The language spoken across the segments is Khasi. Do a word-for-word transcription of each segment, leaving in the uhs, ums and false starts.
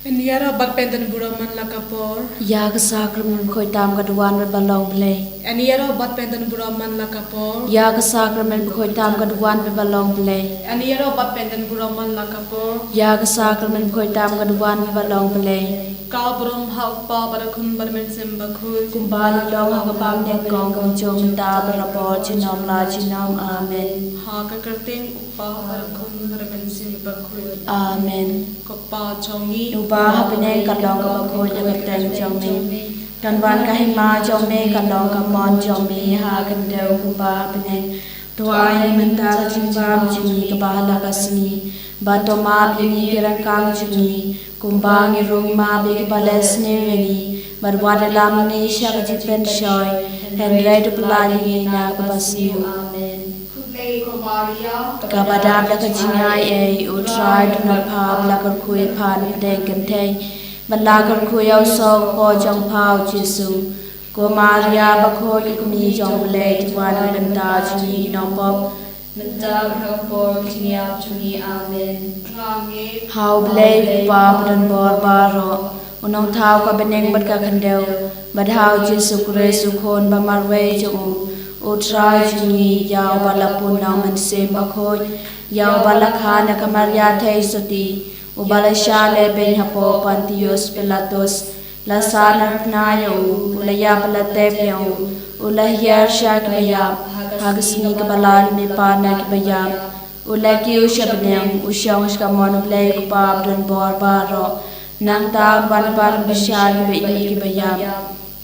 Yn ïaroh bad pyndonkam burom man la ka por. Ïa ka sakramen bakhuid tam ka duwan bad ba long Blei. Yn ïaroh bad pyndonkam burom man la ka por. Ïa ka sakramen bakhuid tam ka duwan bad ba long Blei. Yn ïaroh bad pyndonkam burom man la ka por. Ïa ka sakramen bakhuid tam ka duwan bad ba long Blei. Ka burom ha u Kpa bad u Khun bad u Mynsiem Bakhuid. Kumba la long ha ka bym nyngkong, kumjuh mynta, barabor, junom la junom. Amen. Ha ka kyrteng u Kpa bad u Khun bad u Mynsiem Bakhuid. Amen. Ko Pa jong ngi uba ha bneng, kat long kaba khuid ïa ka kyrteng jong me. Kan wan ka hima jong me, kat long ka mon jong me ha khyndew kumba ha bneng. To ai mynta ka jingbam jong ngi kaba ha la ka sngi. Bad to map ïa ngi ki ryngkang jong ngi, kumba ngi ruh ngi map ïa kiba leh sniew ïa ngi. Bad wat ïalam ngi sha ka jingpynshoi, hynrei to pyllait ïa ngi na kaba sniew. Amen. Kaba dap da ka jingai ei, U Trai u don ha pha, la kyrkhu ïa pha napdeng kynthei. Bad la kyrkhu ïa u soh ka kpoh jong pha u Jisu. Ko Maria bakhuid, ko kmie jong U Blei, to wan na ka bynta jong ngi ki nongpop, mynta bad ha ka por ka jingïap jong ngi. Amen. Ha U Blei U Kpa badonbor baroh, U Nongthaw ka bneng bad ka khyndew, bad ha u Jisu Khrist u Khun ba marwei jong u, U Trai jong ngi, ïa uba la pun na U Mynsiem Bakhuid, ïa uba la kha na ka Maria Theisotti, uba la shah leh beiñ hapoh Pontius Pilatus, la sahnarphna ïa u, u la ïap bad la tep ïa u, u la hiar sha kiba ïap, ha ka sngi kaba lai u la mihpat na kiba ïap, u la kiew sha bneng, u shong sha kamon U Blei U Kpa badonbor baroh. Nangta un wan pat ban bishar ïa kiba im bad kiba ïap.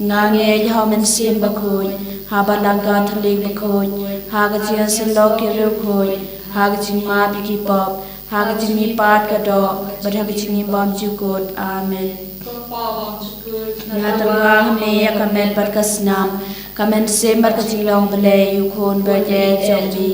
Nga ngeit ha U Mynsiem Bakhuid, ha ka Balang Katholik bakhuid, ha ka jingïasyllok ki riewkhuid, ha ka jingmap ïa ki pop, ha ka jingmihpat ka doh, bad ha ka jingim bymjukut. Amen. Nga tyrwa ha me ïa ka met bad ka snam, ka mynsiem bad ka jinglong Blei, U Khun baieit jong me,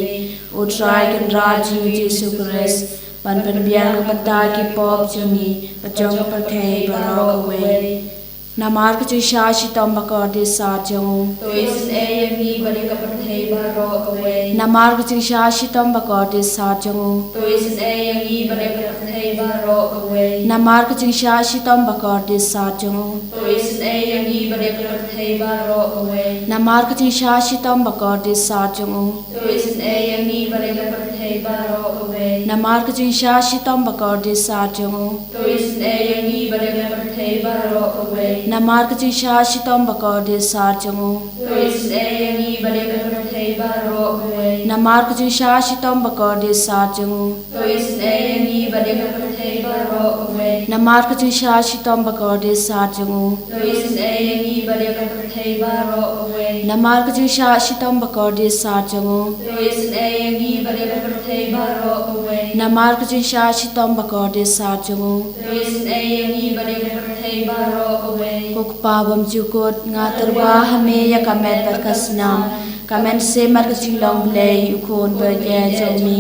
U Trai Kynrad jong ngi U Jisu Khrist, ban pynbiang na ka bynta ki pop jong ngi bad jong ka pyrthei baroh kawei. Namar ka jingshah shitom bakordit sat jong u, to isynei ïa ngi bad ïa ka pyrthei baroh kawei. Namar ka jingshah shitom bakordit sat jong u, to isynei ïa ngi bad ïa ka pyrthei baroh kawei. Namar ka jingshah shitom bakordit sat jong u, to isynei ïa ngi bad ïa ka pyrthei baroh kawei. Namar ka jingshah shitom bakordit sat jong u, to isynei ïa ngi bad ïa ka pyrthei baroh kawei. Namar ka jingshah shitom bakordit sat jong u, to isynei ïa ngi bad ïa ka pyrthei baroh kawei. Namar ka jingshah shitom bakordit sat jong u, to isynei ïa ngi bad ïa ka pyrthei baroh kawei. Namar ka jingshah shitom bakordit sat jong u, to isynei ïa ngi bad ïa ka pyrthei baroh kawei. Namar ka jingshah shitom bakordit sat jong u, to isynei ïa ngi bad ïa ka pyrthei baroh kawei. Namar ka jingshah shitom bakordit sat jong u, to isynei ïa ngi bad ïa ka pyrthei baroh kawei. Namar ka jingshah shitom bakordit sat jong u, to isynei ïa ngi bad ïa ka pyrthei baroh kawei. Ko Kpa bymjukut, nga tyrwa ha me ïa ka met bad ka snam, ka mynsiem bad ka jinglong Blei, U Khun baieit jong me,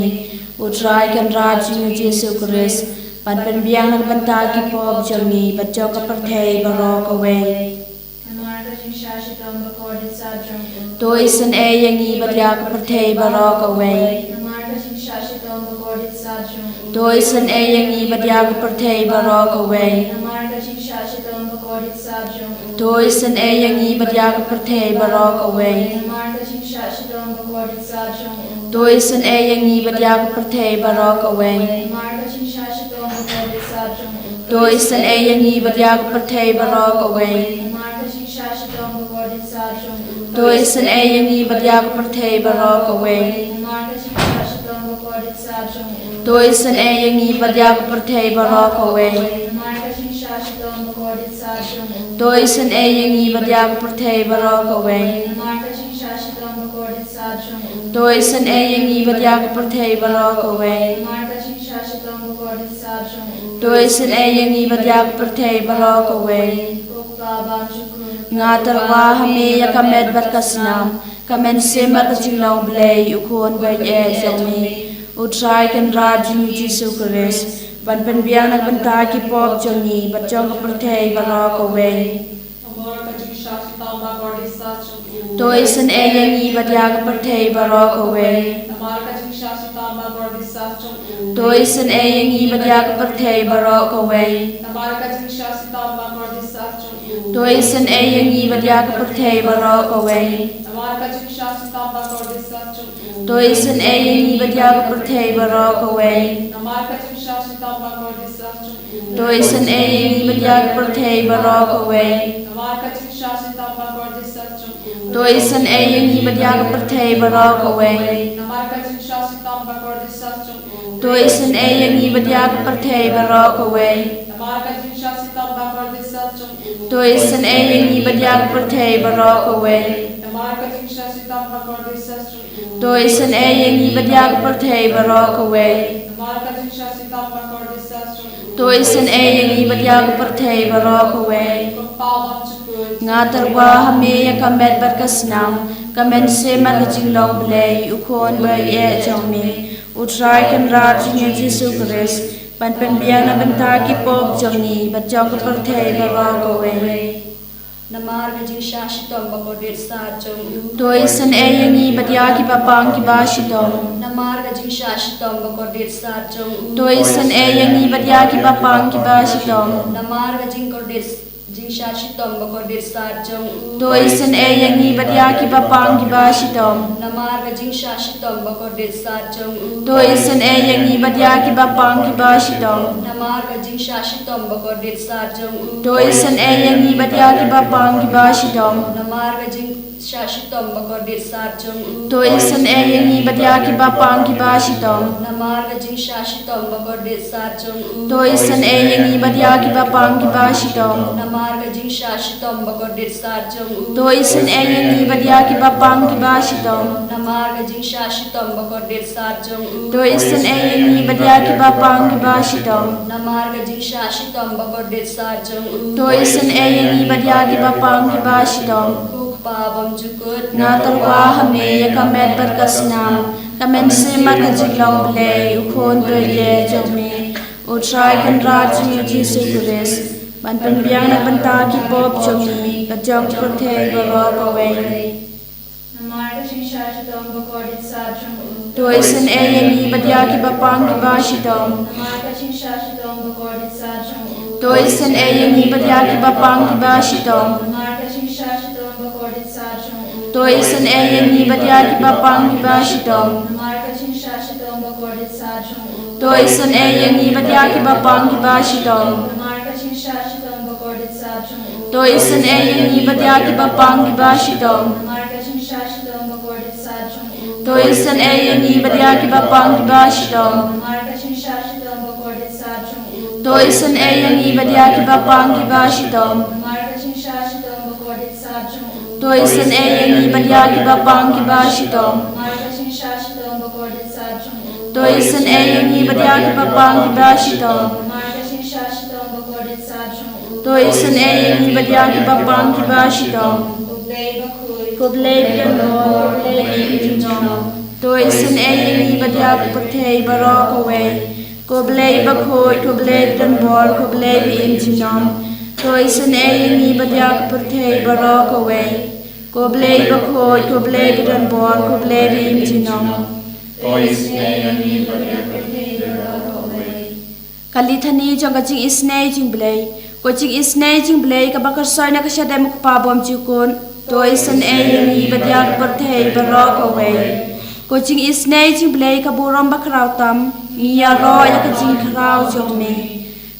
U Trai Kynrad jong ngi U Jisu Khrist, ban pynbiang na ka bynta ki pop jong ngi bad jong ka pyrthei baroh kawei. Namar ka jingshah shitom bakordit sat jong u, to isynei ïa ngi bad ïa ka pyrthei baroh kawei. Namar ka jingshah shitom bakordit sat jong u, to isynei ïa ngi bad ïa ka pyrthei baroh kawei. Namar ka jingshah shitom bakordit sat jong u, to isynei ïa ngi bad ïa ka pyrthei baroh kawei. Namar ka jingshah shitom bakordit sat jong u, to isynei ïa ngi bad ïa ka pyrthei baroh kawei. Namar ka jingshah shitom bakordit sat jong u, to isynei ïa ngi bad ïa ka pyrthei baroh kawei. Namar ka jingshah shitom bakordit sat jong u, to isynei ïa ngi bad ïa ka pyrthei baroh kawei. Namar ka jingshah shitom bakordit sat jong u, to isynei ïa ngi bad ïa ka pyrthei baroh kawei. Namar ka jingshah shitom bakordit sat jong u, to isynei ïa ngi bad ïa ka pyrthei baroh kawei. Namar ka jingshah shitom bakordit sat jong u, to isynei ïa ngi bad ïa ka pyrthei baroh kawei. Namar ka jingshah shitom bakordit sat jong u, to isynei ïa ngi bad ïa ka pyrthei baroh kawei. Ko Kpa bymjukut, nga tyrwa ha me ïa ka met bad ka snam, ka mynsiem bad ka jinglong Blei, U Khun baieit jong me, U Trai Kynrad jong ngi U Jisu Khrist, ban pynbiang na ka bynta ki pop jong ngi bad jong ka pyrthei baroh kawei. Namar ka jingshah shitom bakordit sat jong u, to isynei ïa ngi bad ïa ka pyrthei baroh kawei. Namar ka jingshah shitom bakordit sat jong u, To isynei ïa ngi bad ïa ka pyrthei baroh kawei. Namar ka jingshah shitom ba kordit sat jong u. To isynei ïa ngi bad ïa ka pyrthei baroh kawei. Namar ka jingshah shitom ba kordit sat jong u. To isynei ïa ngi bad ïa ka pyrthei baroh kawei. Namar ka jingshah shitom ba kordit sat jong u. To isynei ïa ngi bad ïa ka pyrthei baroh kawei. Namar ka jingshah shitom ba kordit sat jong u. To isynei ïa ngi bad ïa ka pyrthei baroh kawei. Namar ka jingshah shitom ba kordit sat jong u. To isynei ïa ngi bad ïa ka pyrthei baroh kawei. Namar ka jingshah shitom ba kordit sat jong u. To isynei ïa ngi bad ïa ka pyrthei baroh kawei. Namar ka jingshah shitom ba kordit sat jong u. To isynei ïa ngi bad ïa ka pyrthei baroh kawei. Namar ka jingshah shitom ba kordit sat jong u. To isynei ïa ngi bad ïa ka pyrthei baroh kawei. Ko Pa bymjukut. Nga tyrwa ha me ïa ka met bad ka snam, ka mynsiem bad ka jinglong Blei, u Khun ba ïeit jong me, U Trai Kynrad jong ngi Jisu Khrist, ban pynbiang na bynta ki pop jong ngi bad jong ka pyrthei baroh kawei. Namar ka jingshah shitom ba kordit sat jong u. To isynei ïa ngi bad ïa kiba pang kiba shitom. Namar ka jingshah shitom ba kordit sat jong u. To isynei ïa ngi bad ïa kiba pang kiba shitom. Namar ka jingkordit, jingshah shitom ba kordit sat jong u. To isynei ïa ngi bad ïa kiba pang kiba shitom. Namar ka jingshah shitom ba kordit sat jong u. To isynei ïa ngi bad ïa kiba pang kiba shitom. Namar ka jingshah shitom ba kordit sat jong u. To isynei ïa ngi bad ïa kiba pang kiba shitom. Namar ka jingshah shitom ba kordit sat jong u. To isynei ïa ngi bad ïa kiba pang kiba shitom. Namar ka jingshah shitom ba kordit sat jong u. To isynei ïa ngi bad ïa kiba pang kiba shitom. Namar ka jingshah shitom ba kordit sat jong u. To isynei ïa ngi bad ïa kiba pang kiba shitom. Namar ka jingshah shitom ba kordit sat jong u. To isynei ïa ngi bad ïa kiba pang kiba shitom. Namar ka jingshah shitom ba kordit sat jong u. To isynei ïa ngi bad ïa kiba pang kiba shitom. Ko Pa bymjukut. Nga tyrwa ha me ïa ka met bad ka snam, ka mynsiem bad ka jinglong Blei, u Khun ba ïeit jong me, U Trai Kynrad jong ngi Jisu Khrist, ban pynbiang na bynta ki pop jong ngi bad jong ka pyrthei baroh kawei. Namar ka jingshah shitom ba kordit sat jong u. To isynei ïa ngi bad ïa kiba pang kiba shitom. Namar ka jingshah shitom ba kordit sat jong u. To isynei ïa ngi bad ïa kiba pang kiba shitom. Namar ka jingshah shitom ba kordit sat jong u. To isynei ïa ngi bad ïa kiba pang kiba shitom. Namar ka jingshah shitom ba kordit sat jong u. To isynei ïa ngi bad ïa kiba pang kiba shitom. Namar ka jingshah shitom ba kordit sat jong u. To isynei ïa ngi bad ïa kiba pang kiba shitom. Namar ka jingshah shitom ba kordit sat jong u. To isynei ïa ngi bad ïa kiba pang kiba shitom. Namar ka jingshah shitom ba kordit sat jong u. To isynei ïa ngi bad ïa kiba pang kiba shitom. Namar ka jingshah shitom ba kordit sat jong u. To isynei ïa ngi bad ïa kiba pang kiba shitom. Namar ka jingshah shitom ba kordit sat jong u. To isynei ïa ngi bad ïa kiba pang kiba shitom. Namar ka jingshah shitom ba kordit sat jong u. To isynei ïa ngi bad ïa kiba pang kiba shitom. Ko Blei bakhuid. Ko Blei badonbor, ko Blei baim junom. To isynei ïa ngi bad ïa ka pyrthei baroh kawei. Ko Blei bakhuid, ko Blei badonbor, ko Blei baim junom. To isynei ïa ngi bad ïa ka pyrthei baroh kawei. Ko Blei bakhuid, ko Blei badonbor, ko Blei baim junom. To isynei ïa ngi bad ïa ka pyrthei baroh kawei. Ka Lithani jong ka jingisynei jingblei. Ko jingisynei jingblei kaba kyrsoi na ka shadem u Kpa bymjukut. To isynei ïa ngi bad ïa ka pyrthei baroh kawei. Ko jingisynei jingblei ka burom bakhraw tam. Ngi ïaroh ïa ka jingkhraw jong me.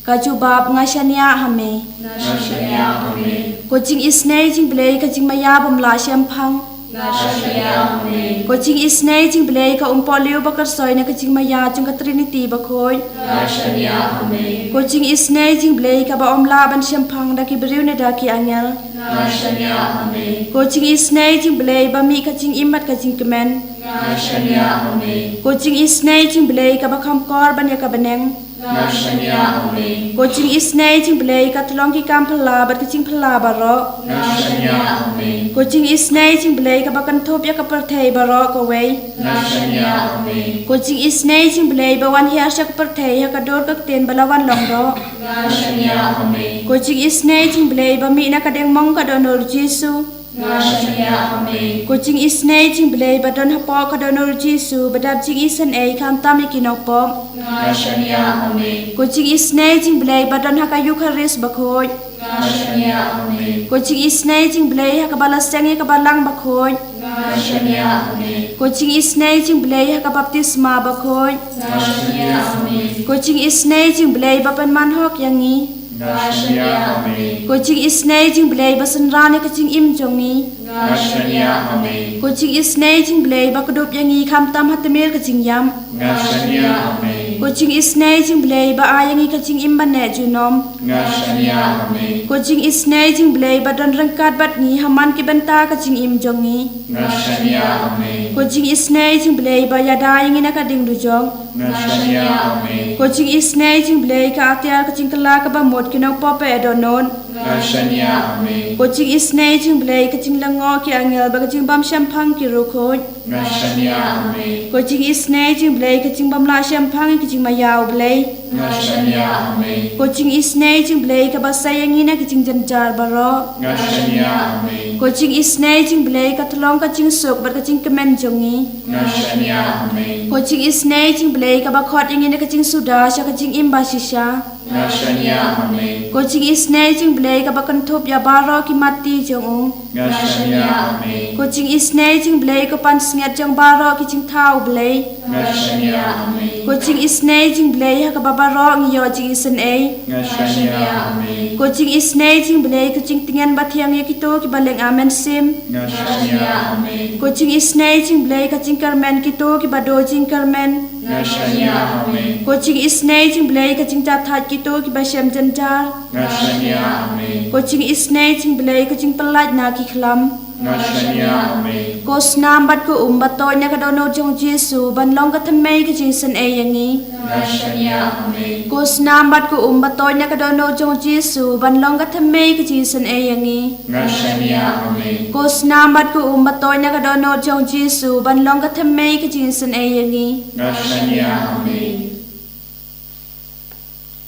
Ka jubab, nga shaniah ha me. Nga shaniah ha me. Ko jingisynei jingblei ka jingmaïa bym lah shemphang. Nga shaniah ha me. Ko jingisynei jingblei ka umpohliew bakyrsoi na ka jingmaïa jong ka Trinity bakhuid. Nga shaniah ha me. Ko jingisynei jingblei kaba ym lah ban shemphang da ki briew ne da ki angel. Nga shaniah ha me. Ko jingisynei jingblei ba mih ka jingim bad ka jingkmen. Nga shaniah ha me. Ko jingisynei jingblei kaba kham kor ban ïa ka bneng. Nga shaniah ha me. Ko jingisynei jingblei ka tyllong ki kam phylla bad ka jingphylla baroh. Nga shaniah ha me. Ko jingisynei jingblei kaba kynthup ïa ka pyrthei baroh kawei. Nga shaniah ha me. Ko jingisynei jingblei ba wan hiar sha ka pyrthei ha ka dur ka ktien ba la wan long doh. Nga shaniah ha me. Ko jingisynei jingblei ba mih na ka diengmong ka dohnud Jisu. Nga shaniah ha me. Ko jingisynei jong U Blei ba don hapoh ka dohnud u Jisu, ba dap jingisynei khamtam ïa ki nongpop. Nga shaniah ha me. Ko jingisynei jong U Blei ba don ha ka Eukharist bakhuid. Nga shaniah ha me. Ko jingisynei jong U Blei ha kaba la seng ïa ka Balang bakhuid. Nga shaniah ha me. Ko jingisynei jong U Blei ha ka baptisma bakhuid. Nga shaniah ha me. Ko jingisynei jong U Blei ba pynman hok ïa ngi. Nga shaniah ha me. Ko jingisynei jong U Blei ba synran ïa ka jingim jong ngi. Nga shaniah ha me. Ko jingisynei jong U Blei ba kdup ïa ngi khamtam ha tmier ka jingïap. Nga shaniah ha me. Ko jingisynei jong U Blei ba ai ïa ngi ka jingim banneh junom. Nga shaniah ha me. Ko jingisynei jong U Blei ba don ryngkat bad ngi ha man ki bynta ka jingim jong ngi. Nga shaniah ha me. Ko jingisynei jong U Blei ba ïada ïa ngi na ka ding dujok. Nga shaniah ha me. Ko jingisynei jong U Blei ka atiar ka jingkylla kaba mut ki nongpop ba ïa dohnud. Nga shaniah ha me. Ko jingisynei jong U Blei ka jinglyngngoh ki angel bad ka jingbym shemphang ki riewkhuid. Nga shaniah ha me. Ko jingisynei jong U Blei ka jingbym lah shemphang ïa ka jingmaïa U Blei. Nga shaniah ha me. Ko jingisynei jong U Blei kaba sei ïa ngi na ki jingjynjar baroh. Nga shaniah ha me. Ko jingisynei jong U Blei ka tyllong ka jingsuk bad ka jingkmen jong ngi. Nga shaniah ha me. Ko jingisynei jong U Blei kaba khot ïa ngi na ka jingsuda sha ka jingim bashisha. Nga shaniah ha me. Ko jingisynei jong U Blei kaba kynthup ïa baroh ki matti jong u. Nga shaniah ha me. Ko jingisynei jong U Blei ko pansngiat jong baroh ki jingthaw U Blei. Nga shaniah ha me. Ko jingisynei jong U Blei ha kaba baroh ngi ïoh jingisynei. Nga shaniah ha me. Ko jingisynei jong U Blei ka jingtngen bathiang ïa kito kiba lynga mynsiem. Nga shaniah ha me. Ko jingisynei jong U Blei ka jingkyrmen kito kiba duh jingkyrmen. Nga shaniah ha me. Ko jingisynei jong U Blei ka jingjahthait kito kiba shem jynjar. Nga shaniah ha me. Ko jingisynei jong U Blei ka jingpyllait na ki khlam. Nga shaniah ha me. Ko snam bad ko um ba toit na ka dohnud jong u Jisu ban long ka thymmei ka jingisynei ïa ngi. Nga shaniah ha me. Ko snam bad ko um ba toit na ka dohnud jong u Jisu ban long ka thymmei ka jingisynei ïa ngi. Nga shaniah ha me. Ko snam bad ko um ba toit na ka dohnud jong u Jisu ban long ka thymmei ka jingisynei ïa ngi. Nga shaniah ha me.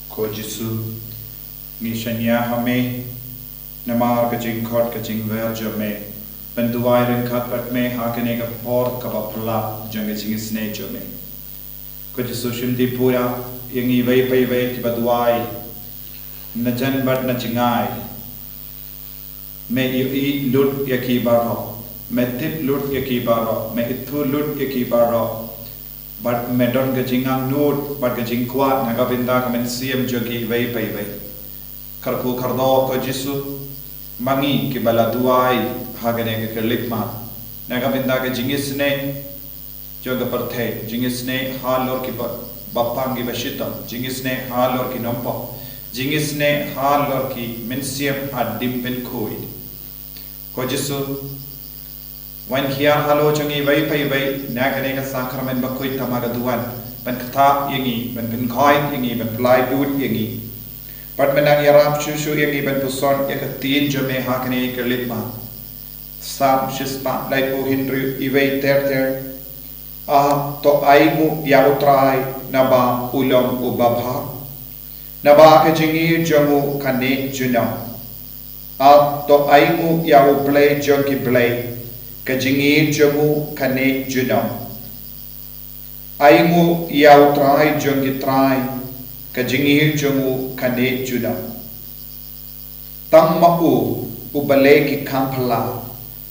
Ko Jisu, ngi shaniah ha me namar ka jingkhot ka jingwer jong me ban duwai ryngkat bad me ha kane ka por kaba phylla jong ka jingisynei jong me. Ko Jisu, shim dih pura ïa ngi iwei pa iwei kiba duwai na jan bad na jngai. Me ïohi lut ïa ki baroh, me tip lut ïa ki baroh, me ithuh lut ïa ki baroh. Bad me don ka jingangnud bad ka jingkwah na ka bynta ka mynsiem jong ki iwei pa iwei. Kyrkhu kyrdoh ko Jisu, ma ngi kiba la duwai ha kane ka khyllipmat na ka bynta ka jingisynei jong ka pyrthei, jingisynei halor ki ba, bapang ki bashitom, jingisynei halor ki nongpop, jingisynei halor ki mynsiem haduh ban khuid. Ko Jisu, wan hiar halor jong ngi iwei pa iwei na kane ka sakramen bakhuid tang ma ka duwan, ban ktah ïa ngi, ban pynkhuid ïa ngi, ban pyllait dud ïa ngi. Bad mynta ïarap shuh shuh ïa ngi ban puson ïa ka ktien jong me ha kane ka khyllipmat. Salm shispah laiphew hynriew, iwei ter ter. Ah, to ainguh ïa U Trai naba u long uba bha, naba ka jingïeit jong u ka neh junom. Ah, to ainguh ïa U Blei jong ki blei, ka jingïeit jong u ka neh junom. Ainguh ïa U Trai jong ki trai, ka jingïeit jong u ka neh junom. Tang ma u uba leh ki kam phylla,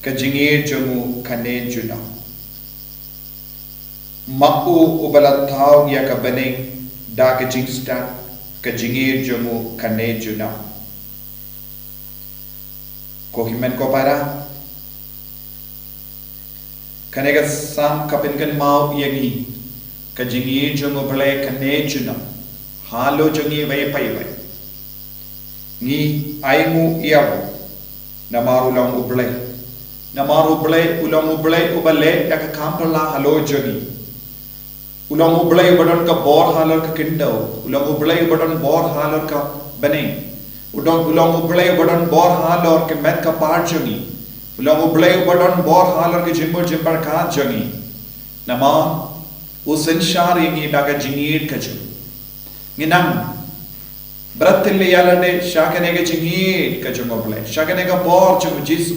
ka jingïeit jong u ka neh junom. Ma u uba la thaw ïa ka bneng da ka jingstad, ka jingïeit jong u ka neh junom. Ko hynmen ko para, kane ka Salm ka pynkynmaw ïa ngi ka jingïeit jong U Blei ka neh junom halor jong ngi iwei pa iwei. Ngi ainguh ïa u namar u long U Blei. Namar U Blei u long U Blei uba leh ïa ka kam phylla halor jong ngi. U long U Blei uba don ka bor halor ka khyndew. U long U Blei uba don bor halor ka bneng. U don, u long U Blei uba don bor halor ka met ka par jong ngi. U long U Blei uba don bor halor ka jingmut jingpyrkhat jong ngi. Namar u synshar ïa ngi da ka jingïeit ka jong u. Ngi nang bret tylli ïa lade sha kane ka jingïeit ka jong U Blei, sha kane ka bor jong u Jisu.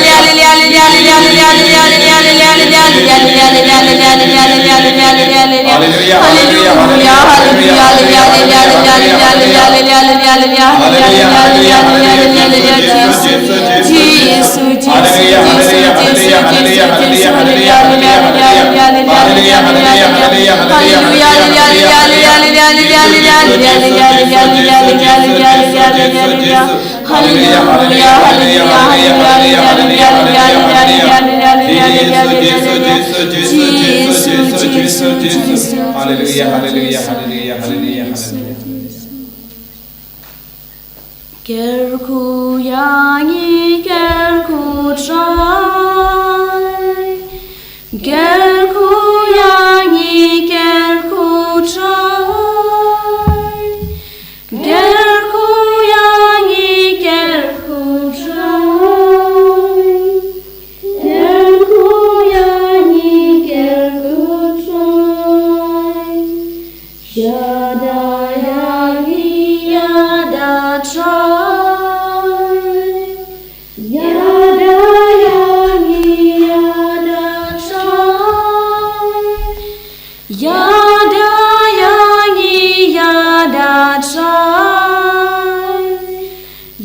Hallelujah, hallelujah, hallelujah, hallelujah, hallelujah. Kyrkhu ïa ngi, kyrkhu Trai. Kyrkhu ïa ngi, kyrkhu Trai. Kyrkhu ïa ngi, kyrkhu Trai. Kyrkhu ïa ngi, kyrkhu Trai. Ïada ïa ngi, ïada Trai. Ïada ïa ngi, ïada Trai. Ïada ïa ngi, ïada Trai.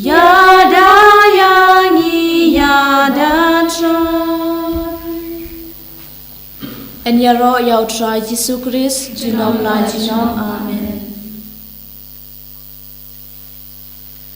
Ïada ïa ngi, ïada Trai. Yn ïaroh ïa u Trai Jisu Khrist, junom la junom. Amen.